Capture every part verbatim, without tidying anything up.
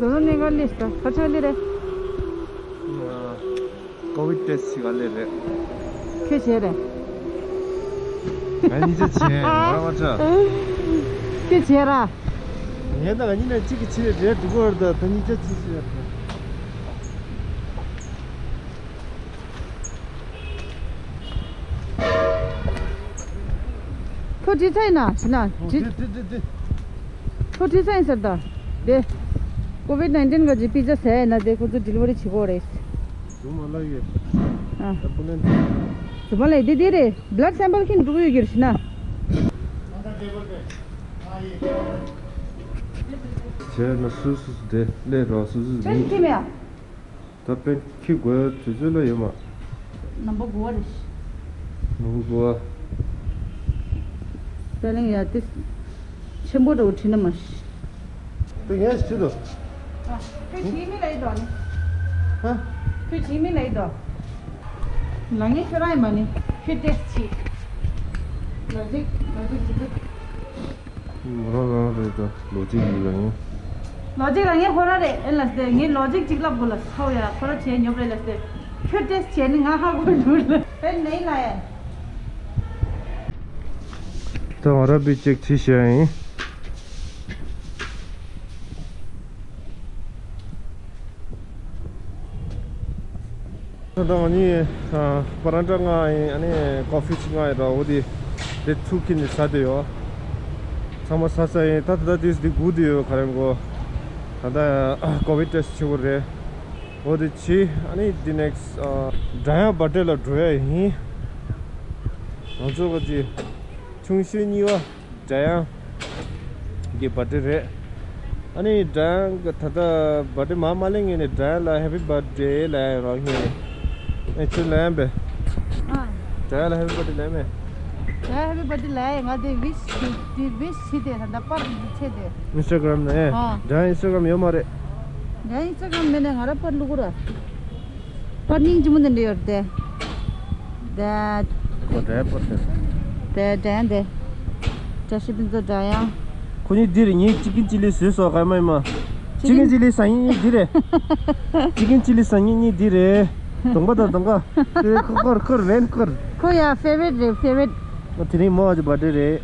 དོ་ནོ་ནི་ག་ལེ་སྟ་ཁ་ཆ་ལེ་རེད། ཀོ་བིད་ཊེ་སི་ཞིག་ག་ལེ་རེད། ཁྱོད་བྱས་རེད། ང་གཉིས་ཆ་བྱས་ང་རང་མ་ཆ། ཁྱོད་བྱས་ར། ངས་ད་ང་གཉིས་ནས་གཅིག་གི་ཕྱི་ནས་རེད་འགྲོ་གི་རེད། ད་ད་གཉིས་ཆ་ཕྱི་ཕྱི་རེད། ཁོ་བྲིས་ཚར་ཡིན་ན་ཞི་ན་བྲིས། ཁོ་བྲིས་ཚར་ཡིན་ཟེར་ད། དེ་ཀོ་བིད་ནའིན་ཊིན་ག་ཅི་པི་ཛ་ཟས་ཡིན་ན་དེ་ཁོ་ཚོ་ཌི་ལི་ཝ་རི་བྱེད་དགོས་རེད། ཨ། ཛུ་མ་ལ་དེ་དེ་རེད། བླཌ་སེམ་པལ་ཁྱེར་འགྲོ་གི་ཡོད་ཀྱི་རེད་ཞི་ན། བྱས་ན་སུ་སུ་སུ་དེ་སླེབས་རོགས་སུ་སུ་སུ་ཡིན། ད་པན་ཁྱི་དགོས་དུས་ཚོད་ལ་ཡོད་མ། ནམ་པ་དགུ་བ་རེད། ནམ་པ་དགུ་བ། སྤེ་ལིང་ཡ་དེ་ཆེན་པོ་འདྲ་བོ་བྲིས་ན་མ་ཤི། དེ་ངས་བྲིས་འདུག་ཨ། ཁོས་བྲིས་མིན་ལ་ཡི་དོ་ནི། ཧ། ཁོས་བྲིས་མིན་ལ་ཡི་དོ། ལ་ངས་ཁྱོད་རང་ཡི་མ་ནི་ཁྱོད་ཏེས་བྱེད། ལོ་ཇིག་ལོ་ཇིག་ཇི་ལྟར། མོ་རང་རང་རེད་ད། ལོ་ཇིག་ཡིན་ལ་ཡིན། ལོ་ཇིག་ལ་ངས་ཁོ་ར་རེད་ཨེ་ལ་སྟེ། ངས་ལོ་ཇིག་ཅིག་ལབ་དགོས་ལ་ཧོ་ཡ་ཁོ་ར་བྱས་ཉོབ་རེད་ལ་སྟེ། ཁྱོད་ཏེས་བྱས་ནི་ང་ཧ་གོ་འདུག་ལ་ཨེ་ནས་ལ་ཡ། ད་ང་ར་བི་ཅེག་བྱེད་བཤད་ཡིན། ད་ང་གཉིས་ཨ་པ་རན་ཊ་མངགས་ཡིན། ཨ་ནི་ཀོ་ཕི་ཅིག་མངགས་ཡིན་ར། འོ་དེ་དེ་ཚུགས་ཀྱི་ནི་ཟ་དེ་ཡོད། ཚང་མ་ཟ་ས་ཡིན། ད་ད་ད་དེ་དེ་སྒུག་དེ་ཡོད། ག་རེ་མགོ་ད་ད་ཀོ་བིད་ཊེ་སི་བྱེད་དགོས་རེད། འོ་དེ་བྱེད། ཨ་ནི་དེ་ནེག་སི་ཊི་ཨ་སྒྲ་དབྱངས་བར་ཐི་ཌེ་ལ་འགྲོ་ཡ་ཡིན། ང་ཚོ་ག་ཅི་ཆུང་ཤོས་གཉིས་པ། སྒྲ་དབྱངས་ཀྱི་བར་ཐི་ཌེ་རེད། ཨ་ནི་སྒྲ་དབྱངས་ཀྱི་ད་ལྟ་བར་ཐི་ཌེ་མ་མ་ལེན་ངེས་ནས་སྒྲ་དབྱངས་ལ་ཧེ་པི་བར་ཐི་ཌེ་ལབ་ཡ་རང་ངེས། ཨེ་ཁྱོད་ལབ་ཡ་པས། ཨ། སྒྲ་དབྱངས་ལ་ཧེ་པི་བར་ཐི་ཌེ་ལབ་མེད། སྒྲ་དབྱངས་ཧེ་པི་བར་ཐི་ཌེ་ལབ་ཡ། ང་དེ་ཝིཤ་དེ་དེ་ཝིཤ་བྱས་ཏེ་ད་ལྟ་པར་བྱས་ཏེ། ཨིན་སི་ཊ་གྷ་རམ་ནས། ཨ། སྒྲ་དབྱངས་ཨིན་སི་ཊ་གྷ་རམ་ཡོད་མ་རེད། སྒྲ་དབྱངས་ཨིན་སི་ཊ་གྷ་རམ་མེད་ནས་ང་ར་པར་བླུག་གོ་ར། པར་སྙིང་རྗེ་མོ་འདི་འདྲ་ཡོད་དེ། དེ། ཁོ་འདྲ་པར་དེ། དེ་དྲན་དེ། བཀྲ་ཤིས་ཕུན་ཚོགས་སྒྲ་དབྱངས། ཁོ་གཉིས་འདིར་ངས་ཅི་ཀིན་ཅི་ལི་བཟོས་སོ་ག་མ་ཡིན་མ། ཅི་ཀིན་ཅི་ལི་ཟ་ཡིན་གཉིས་འདི་རེད། ཅི་ཀིན་ཅི་ལི་ཟ་ཡིན་གཉིས་འདི་རེད། གདོང་པ་དང་གདོང་པ། དེ་ཁོ་ཁོར་ཁོར་རེན་ཁོར། ཁོ་ཡ་ཕེ་ཝ་རིཊ་རེད་ཕེ་ཝ་རིཊ། དེ་རིང་མོ་བ་ཅི་བར་ཐི་ཌེ་རེད།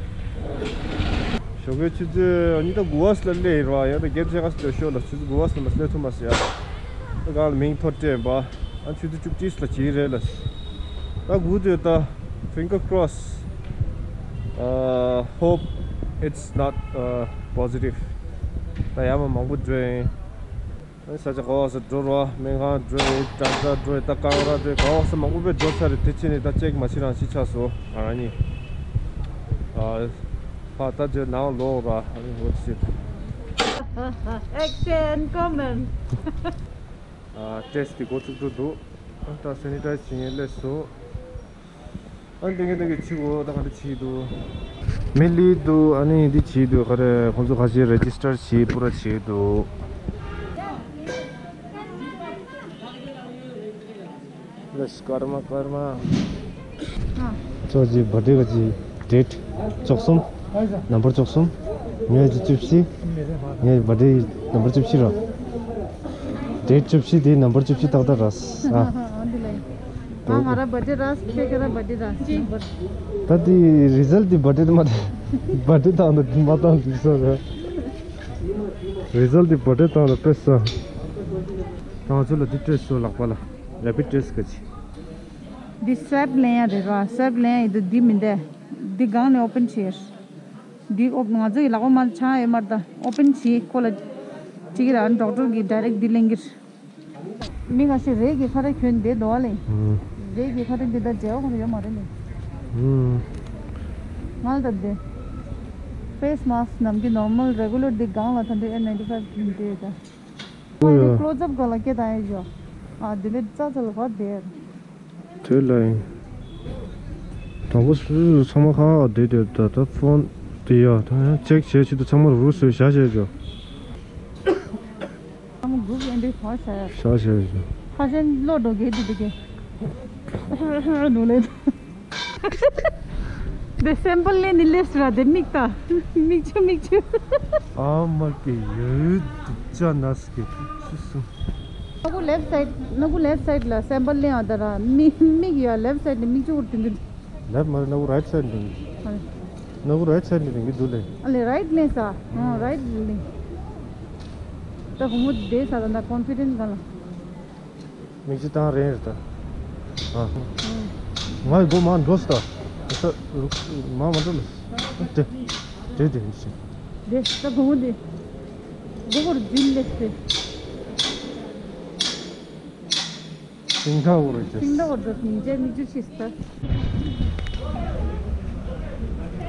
ཞོགས་ཀའི་ཆུ་ཚོད་གཉིས་དང་དགུ་བ་ལ་སླེབས་ར། ཡང་ད་བརྒྱད་ཆ་ག་ཚོད་ཤོག་ལ་ཆུ་ཚོད་དགུ་བ་ལ་མ་སླེབས་ཐུབ་མ་སོང་ཡ། ད་གང་ལ་མིང་ཐོ་སྤྲད་པ། ཨ་ཆུ་ཚོད་བཅུ་གཅིག་ལ་བྱེད་རེད་ལ། ད་སྒུག་དུས་ད་finger cross. Uh, hope it's not uh, positive. ད་ཡ་མ་མང་པོ་འགྲོ་ཡིན། ཨ་ས་ཆ་ག་བ་ས་འགྲོ་རོགས། སྨན་ཁང་འགྲོ་ཡིན། ཌོག་ཊར་འགྲོ་ཡིན། ད་གང་ར་འགྲོ་ཡིན། ག་བ་ས་མང་པོ་པས་འགྲོ་ཚར་རེད། དེ་ཕྱིན་ནས་ད་ཅེག་མ་བྱེད་རང་ཅི་ཆགས་སོ་ང་རང་གཉིས། ཨ་ཕ་ད་དེ་ནང་ལོག་ར། ཨ་ནི་འོ་ཤིཊ། Action comment. ཨ་ཊེ་སི་ཊི་འགོ་བཙུགས་འགྲོ་འདུག་ཨ་ད་སེ་ནི་ཊའི་ཛི་བྱེད་མཁན་སླེབས་སོང་། ཨ་ནི་ཏན་གི་ཏན་གི་བྱེད་དགོས། ད་ག་འདྲ་བྱེད་འདུག་མི་སླེབས་འདུག་ཨ་ནི་འདི་བྱེད་འདུག་ག་རེ་ཁོང་ཚོ་ཁ་ཤས་རེ་ཇི་སི་ཊར་བྱེད་པུ་ར་བྱེད་འདུག་ལས་ཀར་མ་ཀར་མ། ཨ། ཁྱོད་ཀྱི་བར་ཐི་ཌེ་ག་ཅི་ཌེ་ཊི་བཅུ་གསུམ། ནམ་བར་བཅུ་གསུམ། ངའི་ཀྱི་བཅུ་བཞི། ངའི་བར་ཐི་ཌེ་ནམ་བར་བཅུ་བཞི་ར། ཌེ་ཊི་བཅུ་བཞི་དེ་ནམ་བར་བཅུ་བཞི་ཏག་ཏག་ར། ཨ། འདི་ལས། ང་ང་ར་བར་ཐི་ཌེ་ར་ཁྱེད་ཁྱེད་ར་བར་ཐི་ཌེ་ར་ནམ་བར། ད་དེ་རི་ཛལ་ཊི་དེ་བར་ཐི་ཌེ་དེ་མ་བར་ཐི་ཌེ་བཏང་དང་མ་བཏང་དེ་སོ་ར། རི་ཛལ་ཊི་དེ་བར་ཐི་ཌེ་བཏང་དང་དཔེ་ས། ང་ཚོ་ལ་དེ་ཊེ་སི་ཊི་སོ་ལག་པ་ལ་རེ་པིཌ་ཊེ་སི་ཊི་ག་ཅི། འདི་སྦ་ལེན་ཡ་རེད་ར། སྦ་ལེན་ཡ་ཡིན་དུས་འདི་མི་འདས། འདི་སྒང་ནས་ཨོ་པན་བྱས། འདི་ཨོ་ང་ཚོ་ཡི་ལག་པ་མ་ཆག་ཡོད་མ་རེད་ད། ཨོ་པན་བྱས་ཁོ་ལ་ཅིག་ར་ཌོག་ཊར་གི་ཌའི་རེག་འདི་ལེན་གི་རེད། མི་ང་ཞིག་རེད་གི་ཁ་ར་གྱོན་བསྡད་འདུག་བ་ལེ། ཨུམ། རེད་གི་ཁ་ར་འདི་ད་འབྲེལ་བ་ཁོ་ར་ཡོད་མ་རེད་ལེ། ཨུམ། ང་ལ་ད་འདི་ཕེ་སི་མཱ་སི་ཀི་ནམ་གི་ནོར་མལ་རེ་གུ་ལར་འདི་སྒང་ལ་ད་འདི་ཨེན་ནའིན་ཊི་ཕའིབ་གྱོན་བསྡད་ཡོད་ད། ཨོ་ཡ། ཀློ་ཛབ་ག་ལ་སྐད་བཏང་ཡ་ཞོ། ཨ་དེ་ལས་ཙ་ཙ་ལ་བར་བསྡད། དེ་ལ་ཡིན། དང་པོ་སུ་སུ་ཚང་མ་ཁ་ཁ་བསྡད་དེ་ད་ལྟ་ཕོན་དེ་ཡ་ད་ཡང་ཅེག་བྱས་ཆེད་དུ་ཚང་མ་རུ་རུ་བཟོས་བཞག་བྱས་ཞོ། ཚང་མ་གུག་ཨེན་ཌི་བར་བཞག་ཡ། བཞག་བྱས་ཞོ། ཁ་ཤས་བློ་འགྲོ་གེ་དེ་དེ་གེ། ནུ་ལེ། དེ་སེམ་པལ་ལེན་ནི་ལེས་ར་དེ་མིག་ལྟ། མིག་ཆུ་མིག་ཆུ། ཨ་མ་གི་ཡོད་ཅ་ན་སི་གི་སུ་སུ། ནག་པོ་ལེབ་སའིད། ནག་པོ་ལེབ་སའིད་ལ་སེམ་པལ་ལེན་ཨ་ད་ར་མིག་མིག་ཡོད་ལེབ་སའིད་ནི་མིག་ཆུ་བུར་དུ་འདུག་ལེབ་མ་རེད། ནག་པོ་རའིཊ་སའིད་ལེན་གི། ཨ་ལེ། ནག་པོ་རའིཊ་སའིད་ལེན་གི་འདུག་ལེ། ཨ་ལེ་རའིཊ་ལེན་ས། ཨ་རའིཊ་ལེན། ད་ཧུ་མུ་དེ་ས་ད་ན་ཀོན་ཕི་ཌེན་ཊི་ག་ལ། མིག་ཆུ་བཏང་རན་རེད་ད། ཨ། ང་ཡི་སྒོ་མ་འགྲོ་སི་ད། ད་མ་མ་འགྲོ་ལ། དེ་དེ་དེ་དེ་དེ། དེ་ད་སྒོ་མོ་དེ། སྒོ་བོར་འཛུལ་ལེ་སྟེ། སིང་ག་པོར་རེད། སིང་ག་པོར་འགྲོ་སྙིང་རྗེ་མིག་ཆུ་ཤིས་ད།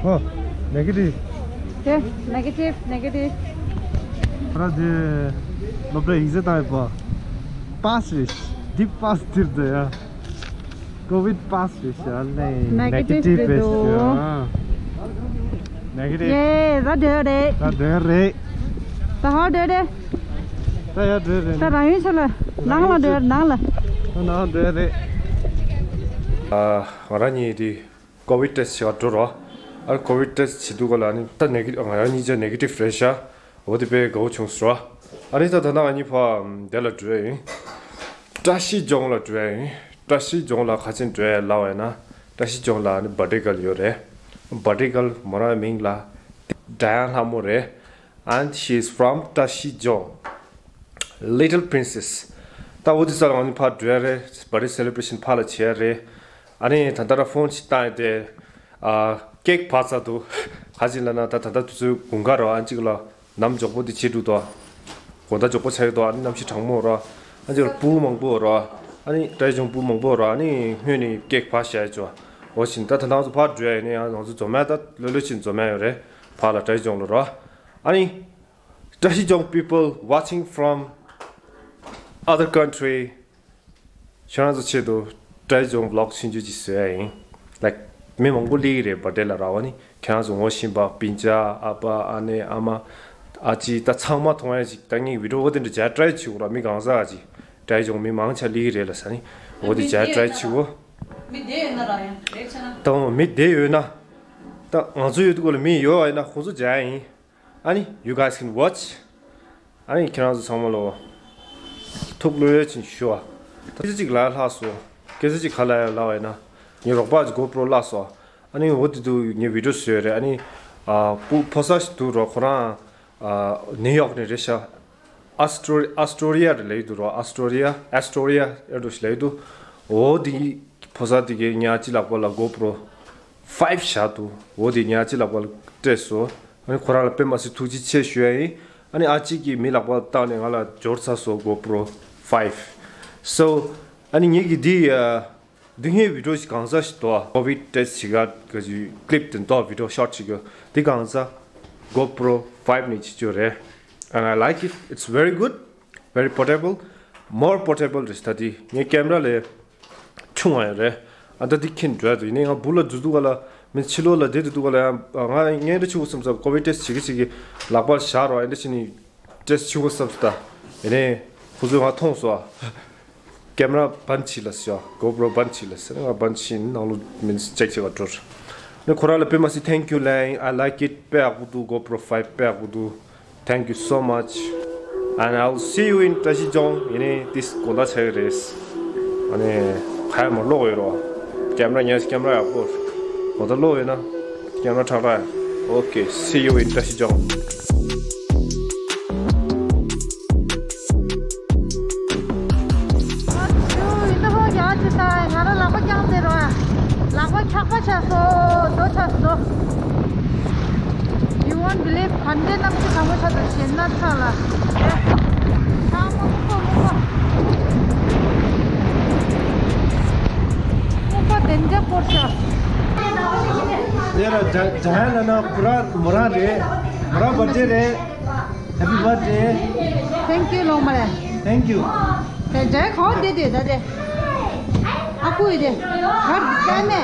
ཨོ། ནེ་གེ་ཊིབ། དེ་ནེ་གེ་ཊིབ་ནེ་གེ་ཊིབ། ཨ་ར་དེ་སློབ་གྲྭ་ཡིག་ཚད་བཏང་ཡོད་པ། པཱ་སི་རེད། འདི་པཱ་སི་དེར་འདུག་ཡ། ཀོ་བིད་པཱ་སི་རེད་ཤག་ལེ། ནེ་གེ་ཊིབ་རེད་འདུག་ནེ་གེ་ཊིབ། ཡེ་ད་འདོད་རེད། ད་འདོད་རེད། ད་ཧ་འདོད་རེད། ད་ཡ་འདོད་རེད། ད་རང་ཡུལ་ཆ་ལ། ནང་ལ་འདོད་ནང་ལ། ད་ནང་འདོད་རེད། ཨ། ང་རང་གཉིས་དེ། ཀོ་བིད་ཊེ་སི་བྱེད་ག་འགྲོ་རོགས། ཨ་ཀོ་བིད་ཊེ་སི་བྱེད་དུས་ག་ལ་ནི་ད་ནེ་གེ་ང་རང་གཉིས་ཆ་ནེ་གེ་ཊིབ་རེད་ཤག་འོ་དེ་དཔེ་དགའ་བོ་བྱུང་སོང་ར། ཨ་ནི་ད་ད་ནང་ང་གཉིས་ཕ་དེ་ལ་འགྲོ་ཡ་ཡིན། བཀྲ་ཤིས་ལྗོངས་ལ་འགྲོ་ཡ་ཡིན། བཀྲ་ཤིས་ལྗོངས་ལ་ག་ཅིན་འགྲོ་ཡ་ལབ་པ་ཡིན་ན། བཀྲ་ཤིས་ལྗོངས་ལ་ནི་བྷ་ཊི་ཀལ་ཡོད་རེད། བྷ་ཊི་ཀལ་མོ་རང་མིང་ལ་ཌ་ཡ་ན་ལྷ་མོ་རེད། And she is from Trashichong, Little Princess. ད་འོ་དེ་ས་ལ་ང་གཉིས་ཕར་འགྲོ་ཡ་རེད། བྷར་ཐི་ཌེ་སེ་ལེ་བྷ་རེ་ཤན་ཕར་ལ་བྱེད་ཡ་རེད། ཨ་ནི་ད་ལྟ་ར་ཕོན་ཞིག་བཏང་ཡ་དེ། ཨ། ཀེག་ཕར་ཚར་འདུག་ག་ཅིག་ལབ་ན་ད་ད་ལྟ་དུས་ཚོད་དགུན་ཁ་རེད་པ། ཨ་ཅིག་ལ་ནམ་མགྱོགས་པོ་དེ་བྱེད་འགྲོ་འདུག་དགོང་དག་མགྱོགས་པོ་ཆགས་ཀྱི་འདུག་ཨ་ནི་གནམ་གཤིས་གྲང་མོ་རེད་པ། ཨ་ཅིག་ལ་སྤུ་གུ་མང་པོ་རེད་པ། ཨ་ནི་བཀྲ་ཤིས་ལྗོངས་སྤུ་གུ་མང་པོ་རེད་པ། ཨ་ནི་སྔོན་ནས་ཀེག་ཕར་བཞག་ཡ་ཅིག་འོ་བཞིན་ད་ད་ང་ཚོ་ཕར་འགྲོ་ཡ་ནི་ང་ཚོ་འཛོམས་ཡ་ད་ལྷོད་ལྷོད་བྱས་འཛོམས་ཡ་ཡོད་རེད། ཕར་ལ་བཀྲ་ཤིས་ལྗོངས་ལ་རེད་པ། ཨ་ནི། བཀྲ་ཤིས་ལྗོངས་people watching from other country. ཁྱེད་རང་ཚོ་ཆེད་དུ་བཀྲ་ཤིས་ལྗོངས་བི་ལོག་ཆུང་ཆུང་ཅིག་བཟོ་ཡ་ཡིན། Like མི་མང་པོ་སླེབས་ཀྱི་རེད་བྷར་ཐི་ཌེ་ལ་རེད་པ། ཨ་ནི་ཁྱེད་རང་ཚོ་ངོ་ཤེས་པ་སྤུན་ཀྱག་ཨ་ཕ་ཨ་ནེ་ཨ་མ་ཨ་ཅེ་ད་ཚང་མ་མཐོང་ཡ་ཅིག་ད་ངས་བི་ཌི་ཡོ་འོ་དེ་འདྲ་མཇལ་ཊ་རའི་བྱེད་དགོས་རེད་པ། མི་གང་ཟག་ཅིག་བཀྲ་ཤིས་ལྗོངས་མི་མང་ཆེ་སླེབས་ཀྱི་རེད་ལབ་ས་ནི་འོ་དེ་མཇལ་ཊ་རའི་བྱེད་དགོས། མི་བསྡད་ཡོད་ན་ར་ཡང་རེད་ཆ་ན། ད་འོ་མི་བསྡད་ཡོད་ན། ད་ང་ཚོ་ཡོད་དུས་སྐབས་ལ་མི་ཡོད་པ་ཡིན་ན་ཁོང་ཚོ་མཇལ་ཡ་ཡིན། ཨ་ནི་you guys can watch. ཨ་ནི་ཁྱེད་རང་ཚོ་ཚང་མ་ལོ། ཐུགས་བློ་ཡོད་ཅིག་ཞུ་བ། ད་སྐད་ཆ་གཅིག་ལབ་ཡ་ལྷག་སོང་། སྐད་ཆ་གཅིག་ག་ལབ་ཡ་ལབ་པ་ཡིན་ན། ངའི་རོགས་པ་གཅིག་གོ་པྲོ་བརླག་སོང་། ཨ་ནི་འོ་དེ་དུས་ངས་བི་ཌི་ཡོ་བཟོས་རེད། ཨ་ནི། ཨ་སྤུ་ཕོ་གསར་ཞིག་འདུག་རོགས་ཁོ་རང་། ཨ་ནིའུ་ཡོག་ནས་རེད་ཤག་ཨ་སི་ཊོ་རི་ཨ་སི་ཊོ་རི་ཡ་རེད་ལབ་ཀྱི་འདུག་རོགས། ཨ་སི་ཊོ་རི་ཡ་ཨ་སི་ཊོ་རི་ཡ་ཨེ་འདྲ་ཞིག་ལབ་ཀྱི་འདུག་འོ་དེ་ཕོ་གསར་དེ་གས་ངའི་ཨ་ཅེ་ལག་པ་ལ་གོ་པྲོ་ཕའིབ་བཞག་འདུག་འོ་དེ་ངའི་ཨ་ཅེ་ལག་པ་ལ་སྤྲད་སོང་། ཨ་ནི་ཁོ་རང་ལ་དཔེ་མ་སྲིད་ཐུགས་རྗེ་ཆེ་ཞུ་ཡ་ཡིན། ཨ་ནི་ཨ་ཅེ་གིས་མི་ལག་པ་བཏང་ནས་ང་ལ་འབྱོར་ཚར་སོང་གོ་པྲོ་ཕའིབ། So ཨ་ནི་ངེད་ཀྱི་འདི་ཨ་འདི་སྔའི་བི་ཌི་ཡོ་ཞིག་གང་ཟག་ཞིག་འདུག་པ། ཀོ་བིད་ཊེ་སི་བྱེད་ག་གི་ཀི་ལིབ་དེ་འདུག་པ། བི་ཌི་ཡོ་ཤོཊ་ཞིག་གི་འདི་གང་ཟག་གོ་པྲོ་ཕའིབ་ནས་བྱེད་རྒྱུ་རེད། And I like it. It's very good. Very portable. More portable རེད། ད་འདི་ངའི་ཀེམ་ར་ལས་ཆུང་བ་ཡང་རེད། ཨ་ད་འདི་ཁྱེར་འགྲོ་ཡ་འདུག་ཡིན་ནའི་ང་སྦུག་ལ་འཛུལ་དུས་ག་ལ་མི་ཕྱི་ལོགས་ལ་བསྡད་དུས་ག་ལ་ཡང་ང་ངས་འདི་ཆུ་བོ་བསམ་ས་ཀོ་བིད་ཊེ་སི་བྱེད་ཀྱི་བྱེད་ཀྱི་ལག་པར་བཞག་རོགས། ཨ་འདི་ཕྱི་ནས་ཊེ་སི་བྱེད་དགོས་བསམ་སོང་། ད་ཡིན་ནའི་ཁོ་ཚོས་ང་མཐོང་སོང་། ཀེམ་ར་སྦན་བྱས་ལབ་ཟེར། གོ་པྲོ་སྦན་བྱས་ལབ་ཟེར། ང་སྦན་བྱས་ནང་ལོགས་མི་ཅེག་བྱེད་ག་འགྲོ། ནི་ཁོ་རང་ལ་དཔེ་མ་སྲིད་thank you ལན། I like it. དཔེ་ཡག་པོ་འདུག་གོ་པྲོ་ཕའིབ་དཔེ་ཡག་པོ་འདུག Thank you so much. And I'll see you in བཀྲ་ཤིས་ལྗོངས. ཡིན་ནའི་ཏིས་དགོང་དག་ཆགས་ཀྱི་རེད། ཨ་ནི་ཁ་ཡ་མ་ལོག་ཡོད་རོགས། ཀེམ་ར་ཉལ་ཀེམ་ར་ཡག་པོ། དགོང་དག་ལོག་ཡོད་ན་ཀེམ་ར་ཁྲག་ཁྲག་ཡ། Okay, see you in བཀྲ་ཤིས་ལྗོངས. ཨ་ཆུ་ཡིན་ན་ཧོ་ཡག་ཅིག་ད་ང་རང་ལག་པ་བརྐྱངས་ཏེ་རོ། ལག་པ་འཁྱག་པ་ཆགས་སོང་། རྡོ་ཆགས་སོང་། You won't believe. ཕན་འབྲས་གནམ་གཤིས་གང་པོ་ཆགས་སོང་། ཞེད་སྣང་ཚ་ལ། ཨེ། ཚ་མོ་སྨུག་པ་སྨུག་པ། སྨུག་པ་བདེ་འཇགས་སྐོར་ཤ། དེ་ར་ཇ་ཇ་ཡ་ལ་ན་ཁོ་ར་མོ་ར་རེད། མོ་ར་བར་ཐི་ཌེ་རེད། Happy birthday. Thank you ལོང་མ་རེད། Thank you. དེ་འདྲའི་གོ་བདེ་བདེ་ད་དེ། ཨ་ཁུ་ཡི་དེ། གར་ཀ་མེ།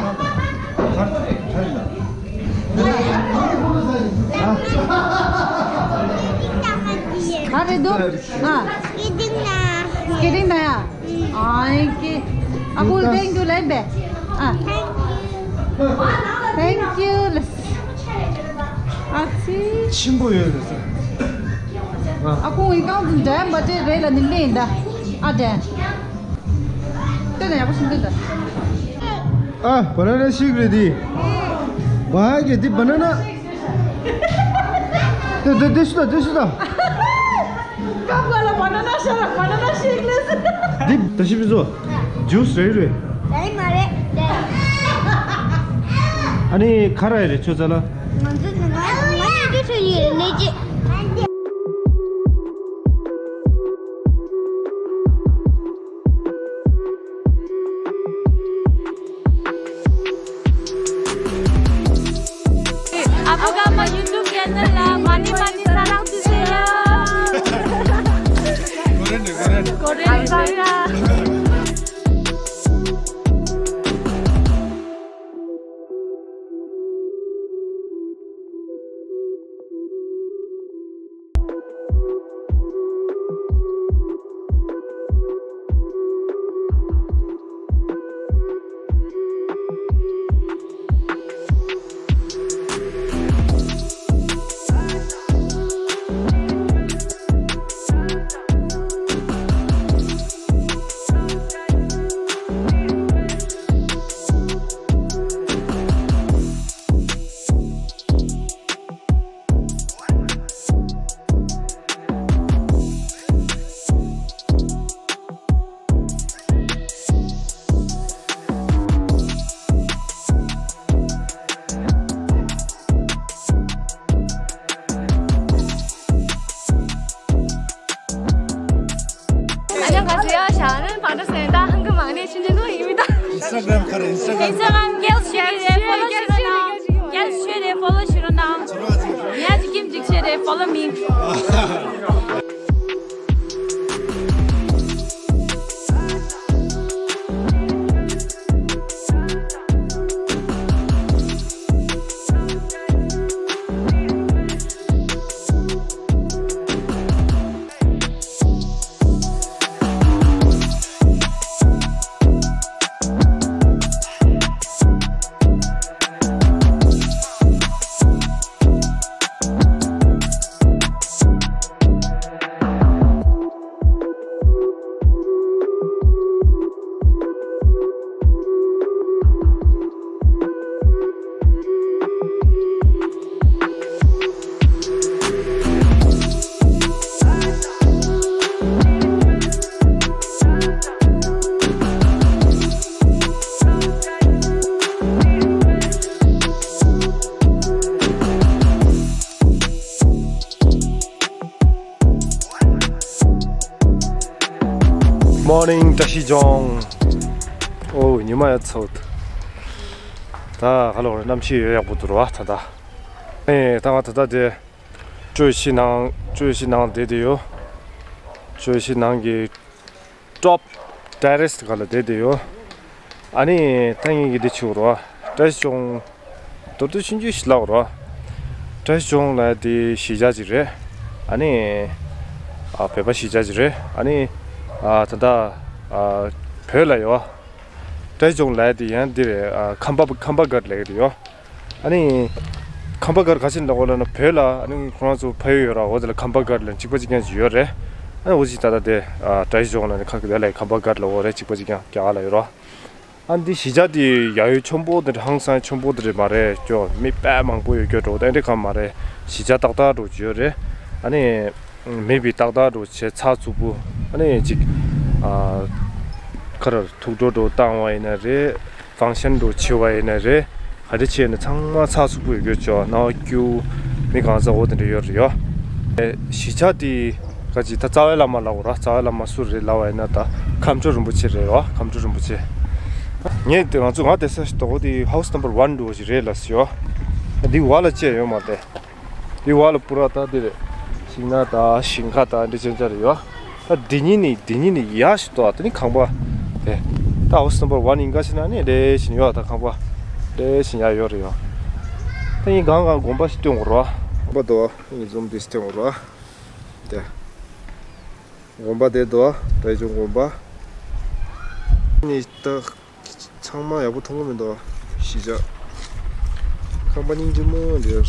ག་རེ་འདུག་ཨ། སྐེ་ཏིང་ན་ཡ། ཨ་ཡིན་ཀི། ཨ་ཁུ་thank you ལན་པས། ཨ། Thank you. ཨ་ཙི། ཆེན་པོ་ཡོད་རེད་ས། ཨ་ཁུང་ཡི་རྐང་འཛིན་འདྲ་མ་འདྲེ་རེད་ལ་ནི་ལེན་ད། ཨ་འདྲ། ལྟོས་ན་ཡག་པོ་ཞིག་ལྟོས་ད། ཨ། banana shake རེད་དེ། བ་གི་དེ་banana། དེ་དེ་དེ་ཤི་ད་དེ་ཤི་ད། ཀ་པ་ལ་banana shake banana shake ལས། འདི་ད་ཤི་བི་ཟོ། juice རེད་རེད། རེད་མ་རེད། ཨ་ནི་ཁ་ར་ཡི་རེད་ཁྱོད་ཚ་ལ། ང་ཚོ་ང་ང་ཚོ་ཚོ་ཡི་རེད་ནས་ཅི། ཨ་ཕོ་ཀ་མ་YouTube channel ལ་མ་ཎི་མ་ཎི་ས་རང་ཐུགས་སྲས་ཡ། གོ་རེ་ནི་གོ་རེ་ནི། གོ་རེ་ནི་ས་ར། ཨ་ནི་ང་ཚོ་ཡ་ཞང་རན་བང་ཏ་སེན་ཏ་ཧང་གི་མང་ནས་ཆུན་ཆུན་ནོ་ཡིན་མི་ད། Instagram ག་རེ། Instagram Instagram རྒྱལ་ཤོས་རེད་ཕོ་ལོ་ཞུ་རོགས་གནང་། རྒྱལ་ཤོས་རེད་ཕོ་ལོ་ཞུ་རོགས་གནང་། ཡ་ཅི་ཀིམ་ཅིག་ཤོས་རེད་ཕོ་ལོ་མི། Morning བཀྲ་ཤིས་ལྗོངས། ཨོ་ཉི་མ་ཡ་ཚོད། ད་ག་ལོག་རེད། གནམ་གཤིས་ཡོད་ཡག་པོ་འདུག་ར་བ་ད་ལྟ། ཨེ་ད་ང་ད་ལྟ་དེ་ཀྲོའེ་ཤི་ནང་ཀྲོའེ་ཤི་ནང་བསྡད་དེ་ཡོད། ཀྲོའེ་ཤི་ནང་གི་top terrace ག་ལ་བསྡད་དེ་ཡོད། ཨ་ནི་ད་ངེད་ཀྱི་འདི་ཆུ་རོ་བཀྲ་ཤིས་ལྗོངས་མདོར་བསྡུས་ཆུང་ཆུང་ཞིག་ལབ་རོ། བཀྲ་ཤིས་ལྗོངས་ལ་དེ་གཞིས་ཆགས་ཅིག་རེད། ཨ་ནི་ཨ་བོད་པ་གཞིས་ཆགས་ཅིག་རེད། ཨ་ནི་ཨ་ད་ལྟ་ཨ་བོད་ལ་ཡོད། བཀྲ་ཤིས་ལྗོངས་ལ་དེ་ཡང་འདི་རེད། ཨ་ཁམས་པ་ཁམས་པ་སྒར་ལབ་ཀྱི་རེད་ཡོད། ཨ་ནི་ཁམས་པ་སྒར་ག་ཅིག་ལབ་དགོས་ལབ་ན་བོད་ལ་ཨ་ནི་ཁོ་རང་ཚོ་ཕ་ཡུལ་ཡོད་ར། འོ་དེ་ལ་ཁམས་པ་སྒར་ལབ་གཅིག་པ་གཅིག་རྐྱང་ཅིག་ཡོད་རེད། ཨ་ནི་འོ་ཅིག་ད་ལྟ་དེ་ཨ་བཀྲ་ཤིས་ལྗོངས་ལ་ནི་ཁ་གི་དེ་ལ་ཁམས་པ་སྒར་ལབ་དགོས་རེད། གཅིག་པ་གཅིག་རྐྱང་རྒྱ་གར་ལ་ཡོད་ར། ཨ་ནི་འདི་གཞིས་ཆགས་དེ་ཡ་ཡོད་ཆེན་པོ་དེ་འདྲ་ཧང་སང་ཆེན་པོ་དེ་འདྲ་མ་རེད་ཀྱོ། མི་དཔེ་མང་པོ་ཡོད་ཀྱོ་འགྲོ་དེ་འདྲ་གང་མ་རེད། གཞིས་ཆགས་ཏག་ཏག་འགྲོ་ཅིག་ཡོད་རེད། ཨ་ནི་མེད་པའི་ཏག་ཏག་འགྲོ་བྱས་ཚགས་ཚུད་པོ། ཨ་ནི་ཅིག་ཨ་ཁ་ར་ཐུགས་སྤྲོ་འགྲོ་བཏང་བ་ཡིན་ན་རེད། ཕང་ཤན་འགྲོ་བྱེད་པ་ཡིན་ན་རེད། ག་འདྲ་བྱས་ནས་ཚང་མ་ཚགས་ཚུད་པོ་ཡོད་ཀྱོ། ནང་རྒྱུ་མི་གང་ཟག་འོ་དེ་འདྲ་ཡོད་རེད་ཡོ། གཞིས་ཆགས་དེ་ག་ཅིག་ད་རྩ་བའི་བླ་མ་ལབ་དགོས་ར། རྩ་བའི་བླ་མ་སུ་རེད་ལབ་པ་ཡིན་ན་ད་ཁམས་སྤྲུལ་རིན་པོ་ཆེ་རེད་རོ། ཁམས་སྤྲུལ་རིན་པོ་ཆེ། ངས་དེ་ང་ཚོ་ང་དེ་ས་ཞིག་དོག་དེ་house number one འགྲོ་ཞིག་རེད་ལ་སི་ཡོ། འདི་བ་ལ་བཅད་ཡོད་མ་རེད། འདི་བ་ལ་པུ་ར་ད་འདི་རེད། ཤིང་ནགས་ད་ཞིང་ཁ་ད་འདི་ཅན་ཅན་རེད་ཡོ། ད་འདི་གཉིས་ནི་འདི་གཉིས་ནི་ཡ་ཞིག་དོ། དེ་ནི་ཁང་པ་དེ་ད་house number one ཡིན་ག་ཞིག་ན་ནི་ལེ་ཞིག་ཡོ། ད་ཁང་པ་ལེ་ཞིག་ཡ་ཡོད་རེད་ཡོ། ད་ཡིན་གང་གང་དགོན་པ་ཞིག་སྟོན་དགོས་རོ། དགོན་པ་དོ་ཡིན་ཛུམ་འདི་སྟོན་དགོས་རོ། དེ། དགོན་པ་དེ་དོ། བཀྲ་ཤིས་ལྗོངས་དགོན་པ། ནི་ད་ཚང་མ་ཡག་པོ་མཐོང་གི་མི་འདུག་གཞིས་ཆགས། ཁང་པ་སྙིང་རྗེ་མོ་འདིར།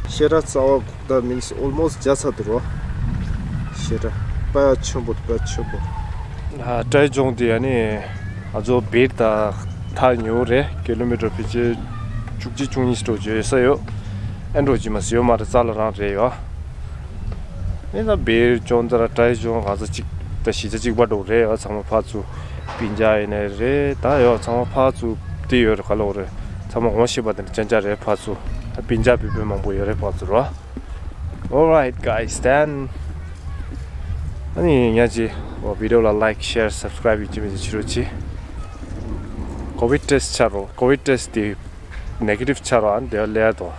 བཤད་གྲྭ་རྩ་བ་གུག་ད་མིན་ཨོལ་མོ་སི་བརྒྱ་ཚར་འདུག་རོ། བཤད་གྲྭ་དཔེ་ཆེན་པོ་དཔེ་ཆེན་པོ། ཨ། ཏྲའི་ལྗོངས་འདི་ཨ་ནི་ང་ཚོ་བེར་དང་ཐག་ཉེ་བོ་རེད། ཀི་ལོ་མི་ཊར་ཕལ་ཆེར་བཅུ་གཅིག་བཅུ་གཉིས་འགྲོ་རྒྱུ་ཡོད་ས་ཡོད། ཨེ་འགྲོ་རྒྱུ་མ་ཟེར་ཡོད་མ་རེད། རྩ་ལ་རང་རེད་ཡོད། ཨེ་ད་བེར་ལྗོངས་ད་ར་ཏྲའི་ལྗོངས་ག་ས་གཅིག་ད་གཞིས་ཆགས་གཅིག་པ་འགྲོ་རེད་ཡོད། ཚང་མ་ཕར་ཚུར་སྤུན་ཀྱག་ཡིན་ནའི་རེད། ད་ཡོད་ཚང་མ་ཕར་ཚུར་བསྡད་ཡོད་རེད། ག་ལོག་རེད། ཚང་མ་ངོ་ཤེས་པ་དེ་འདྲ་རྐྱང་རྐྱང་རེད། ཕར་ཚུར་ད་སྤུན་ཀྱག་སྤུན་སྤུན་མང་པོ་ཡོད་རེད་ཕར་ཚུར་རོ། Alright guys, then ཨ་ནི་ཉག་ཅིག་བི་ཌི་ཡོ་ལ་ལའིཀ་ཤེར་སབ་སི་ཀ་རའིབ་ཡིན་གཅིག་མིན་གཅིག་བྱེད་རོགས་གྱིས། ཀོ་ཝིཌ་ཊེ་སི་ཊི་ཆགས་རོགས། ཀོ་ཝིཌ་ཊེ་སི་ཊི་དེ་ནེ་གེ་ཊིབ་ཆགས་རོགས། ཨ་ནི་དེ་ལས་དོ།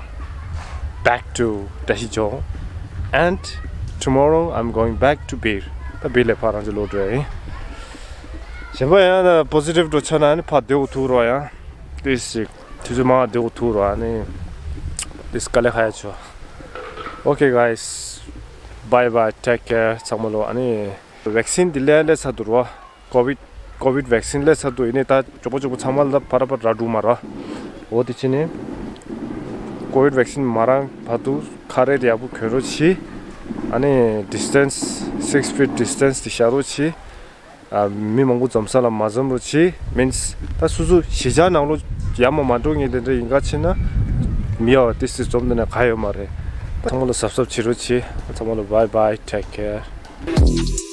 Back to ཏྲ་ཤི་ལྗོངས། And tomorrow I'm going back to བེར། ད་བེར་ལས་ཕར་རང་ཅིག་ལོག་འགྲོ་ཡ་ཡིན། གཞན་པ་ཡང་ད་པོ་སི་ཊིབ་འགྲོ་ཆགས་ན་ཨ་ནི་ཕར་བདེ་བོ་ཐུག་རོགས་ཡ། ཏིས་ཅིག་དུས་ཚོད་མང་བདེ་བོ་ཐུག་རོགས། ཨ་ནི་ཏིས་དཀའ་ལས་ཁག་ཡ་ཆོ། Okay guys, bye bye, take care. ཚང་མ་ལོ། ཨ་ནི་ཝེག་སིན་འདི་ལས་ལས་ཚར་འདུག་རོ། ཀོ་ཝིཌ་ཀོ་ཝིཌ་ཝེག་སིན་ལས་ཚར་འདུག་ཡིན་ནའི་ད་མགྱོགས་པོ་མགྱོགས་པོ་ཚང་མ་ལ་ཕར་ཕར་ར་འགྲོ་མ་ར། འོ་དེ་ཕྱིན་ནས་ཀོ་ཝིཌ་ཝེག་སིན་མ་རག་བར་དུ་ཁ་རས་དེ་ཡག་པོ་གྱོན་རོགས་གྱིས། ཨ་ནི་ཌི་སི་ཊེན་སི་སིག་ཕིཊ་ཌི་སི་ཊེན་སི་དེ་བཞག་རོགས་གྱིས། ཨ། མི་མང་པོ་འཛོམས་ས་ལ་མ་འཛོམས་རོགས་གྱིས། མིན་ད་སོ་སོ་གཞིས་ཆགས་ནང་ལོགས་ཡར་མར་མ་འགྲོ་མཁན་དེ་འདྲ་ཡིན་ག་ཕྱིན་ན་མི་ཡག་ཏིས་ཏིས་འཛོམས་འདི་ནས་ག་ཡོད་མ་རེད། ད་ཚང་མ་ལ་གཟབ་གཟབ་བྱེད་རོགས་གྱིས། ཚང་མ་ལ་bye bye, take care.